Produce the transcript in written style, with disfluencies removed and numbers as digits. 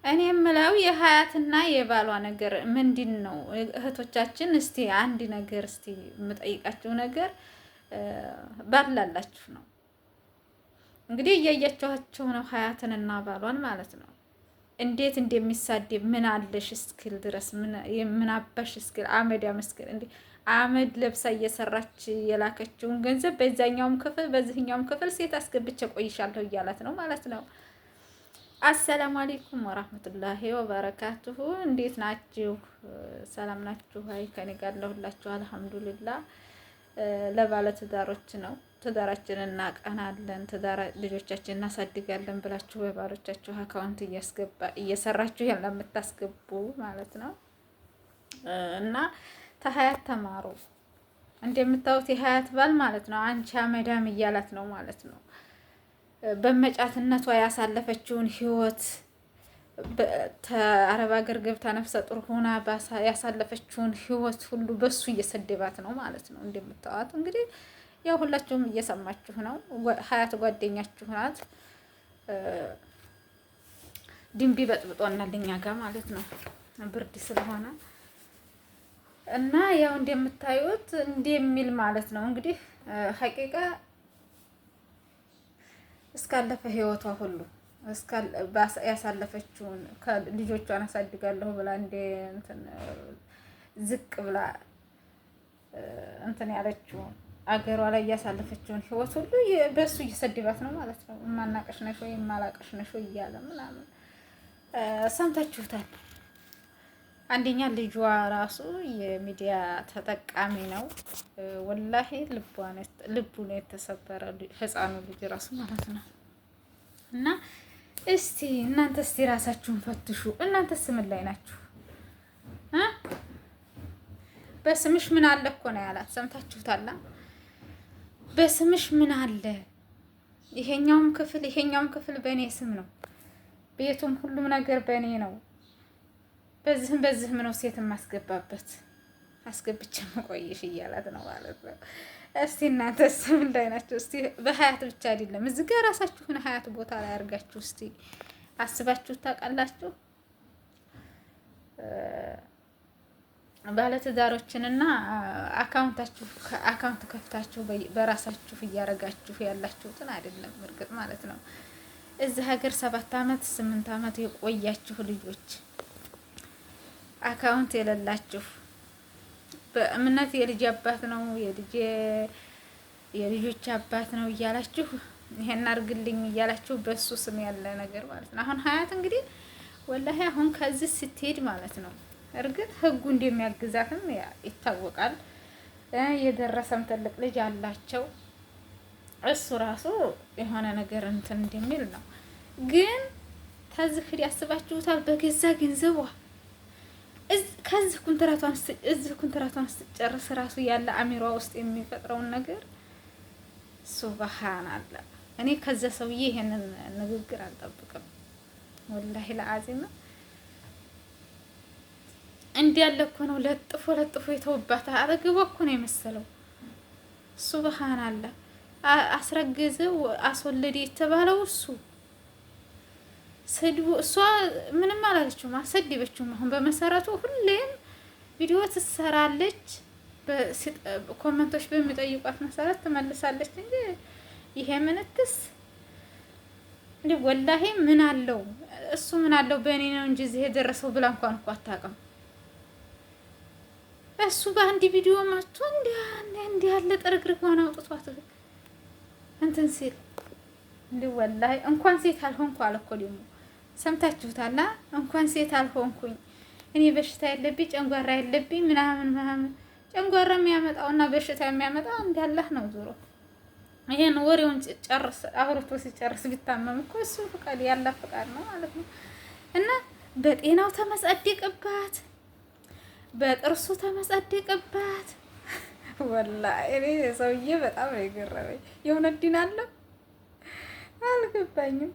እኔ የምለው የሀያትና የባሏ ነገር ምንድን ነው? እህቶቻችን እስቲ አንድ ነገር እስቲ የምጠይቃችሁ ነገር ባላላችሁ ነው እንግዲህ እያያችኋቸው ነው፣ ሀያትንና ባሏን ማለት ነው። እንዴት እንደሚሳደብ ምን አለሽ እስክል ድረስ ምን አባሽ እስክል አመድ ያመስክል እንዴ አመድ ለብሳ እየሰራች የላከችውን ገንዘብ በዛኛውም ክፍል በዚህኛውም ክፍል ሴት አስገብቼ ቆይሻለሁ እያላት ነው ማለት ነው። አሰላሙ አለይኩም ወራህመቱላሂ ወበረካቱሁ። እንዴት ናችሁ? ሰላም ናችሁ? አይ ከኔ ጋር ለሁላችሁ አልሐምዱሊላህ። ለባለ ትዳሮች ነው ትዳራችንን እናቀናለን፣ ትዳር ልጆቻችን እናሳድጋለን ብላችሁ በባሎቻችሁ account እያስገባ እየሰራችሁ ለምታስገቡ ማለት ነው እና ተሀያት ተማሩ። እንደምታዩት የሀያት ባል ማለት ነው አንቺ አመዳም እያላት ነው ማለት ነው። በመጫትነቷ ያሳለፈችውን ህይወት አረብ ሀገር ገብታ ነፍሰ ጡር ሆና ያሳለፈችውን ህይወት ሁሉ በሱ እየሰደባት ነው ማለት ነው። እንደምታዋት እንግዲህ ያው ሁላችሁም እየሰማችሁ ነው። ሀያት ጓደኛችሁ ናት። ድንቢ በጥብጦናል እኛ ጋር ማለት ነው ብርድ ስለሆነ እና ያው እንደምታዩት እንደሚል ማለት ነው እንግዲህ ሀቂቃ እስካለፈ ህይወቷ ሁሉ ያሳለፈችውን ልጆቿን አሳድጋለሁ ብላ እንደ እንትን ዝቅ ብላ እንትን ያለችውን አገሯ ላይ እያሳለፈችውን ህይወት ሁሉ በእሱ እየሰደባት ነው ማለት ነው። የማናቀሽ ነሽ ወይ የማላቀሽ ነሽ ወይ እያለ ምናምን ሰምታችሁታል። አንደኛ ልጇ ራሱ የሚዲያ ተጠቃሚ ነው። ወላሂ ልቡ ነው የተሰበረ ህፃኑ ልጅ ራሱ ማለት ነው። እና እስቲ እናንተ እስቲ ራሳችሁን ፈትሹ። እናንተ ስምን ላይ ናችሁ? በስምሽ ምን አለ እኮ ነው ያላት። ሰምታችሁታላ። በስምሽ ምን አለ? ይሄኛውም ክፍል ይሄኛውም ክፍል በእኔ ስም ነው፣ ቤቱም ሁሉም ነገር በእኔ ነው። በዚህም በዚህም ነው ሴት የማስገባበት አስገብቼ መቆየሽ እያላት ነው ማለት ነው። እስቲ እናንተ ምን ላይ ናቸው? እስቲ በሀያት ብቻ አይደለም እዚህ ጋር ራሳችሁን ሀያት ቦታ ላይ አድርጋችሁ እስቲ አስባችሁ ታውቃላችሁ? ባለትዳሮችንና አካውንታችሁ account ከፍታችሁ በራሳችሁ እያረጋችሁ ያላችሁትን አይደለም እርግጥ ማለት ነው። እዚህ ሀገር 7 አመት 8 አመት የቆያችሁ ልጆች account የሌላችሁ በእምነት የልጅ አባት ነው የልጅ የልጆች አባት ነው እያላችሁ ይሄን አድርግልኝ እያላችሁ በሱ ስም ያለ ነገር ማለት ነው። አሁን ሀያት እንግዲህ ወላሂ አሁን ከዚህ ስትሄድ ማለት ነው እርግጥ ህጉ እንደሚያግዛትም ይታወቃል። የደረሰም ትልቅ ልጅ አላቸው። እሱ ራሱ የሆነ ነገር እንትን እንደሚል ነው። ግን ተዝክር ያስባችሁታል በገዛ ገንዘቧ ከዚህ ኩንትራቷን እዚህ ኩንትራቷን ስትጨርስ ራሱ ያለ አሚሯ ውስጥ የሚፈጥረውን ነገር ሱብሃን አላ። እኔ ከዛ ሰውዬ ይሄንን ንግግር አልጠብቅም። ወላሂ ለአዚም እንዲህ ያለ እኮ ነው ለጥፎ ለጥፎ የተውባት አጠገቧ እኮ ነው የመሰለው። ሱብሃን አላ። አስረገዘ አስወለደ የተባለው እሱ ስድቡ እሷ ምንም አላለችውም፣ አልሰደበችውም። አሁን በመሰረቱ ሁሌም ቪዲዮ ትሰራለች፣ comment ኦች በሚጠይቋት መሰረት ትመልሳለች እንጂ ይሄ ምንትስ እንዲ ወላሂ ምን አለው እሱ ምን አለው በእኔ ነው እንጂ እዚህ የደረሰው ብላ እንኳን እኮ አታውቅም። እሱ በአንድ ቪዲዮ መጥቶ እንዲህ ያለ ጥርግርጓን አውጥቷት እንትን ሲል እንዲህ ወላሂ እንኳን ሴት አልሆንኩ አለ እኮ ደግሞ ሰምታችሁታላ። እንኳን ሴት አልሆንኩኝ እኔ በሽታ የለብኝ ጨንጓራ የለብኝ ምናምን ምናምን። ጨንጓራ የሚያመጣውና በሽታ የሚያመጣው እንዳላህ ነው። ዞሮ ይሄን ወሬውን ጨርስ አውርቶ ሲጨርስ ቢታመም እኮ እሱ ፍቃድ ያላ ፍቃድ ነው ማለት ነው። እና በጤናው ተመጸደቅባት፣ በጥርሱ ተመጸደቅባት። ወላሂ እኔ ሰውዬ በጣም ነው የገረመኝ። የእውነት ዲን አለ አልገባኝም።